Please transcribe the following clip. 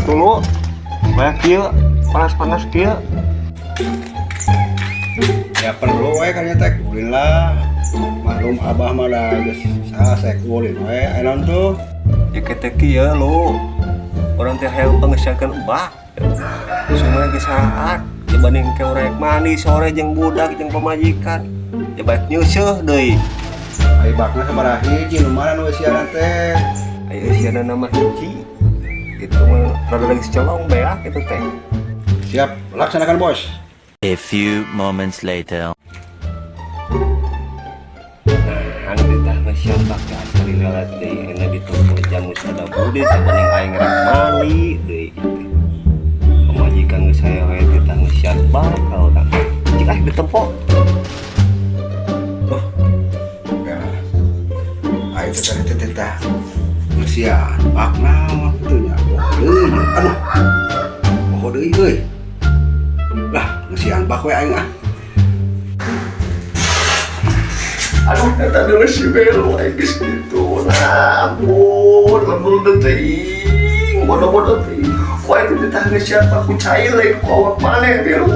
Atuh lu. Banyak kieu, panas-panas kieu. Ya perlu we kan teh ulin lah. Maklum abah mah da geus sasek ulin we aya naon tuh. Ya kete kieu lu. Urang teh hayang pangeusiankeun bak. Semua lagi saraat dibanding ke urang mandi sore jeung budak jeung pamajikan. Ya baik nyeuseuh deui. Ai bakna sabaraha hiji, nu mana nu eusian teh? Aya eusiana nama hiji. Itu mah rada lagi celong beak itu teh. Siap, laksanakan, Bos. A few moments later. Nah, anu ditah ngeusian bak teh asa lila deui ayeuna ditempo jamu sada budi sabanding aing rek mandi deui. Pamajikan geus saya we ditah ngeusian bak ka urang. Cik ah ditempo. Oh. Ya. Ayo teh tadi teh teh. Ngeusian bak naon kitu nya. Oh, deui. Aduh. Oh deui euy. Lah, ngeusian bak we aing ah. Aduh, eta dulu si Belo aing geus kitu. Nah, ampun, lembul teuing, bodoh-bodoh teuing. Ku aing teh ditah ngeusian bak ku cair lagi ku awak maneh, Belo.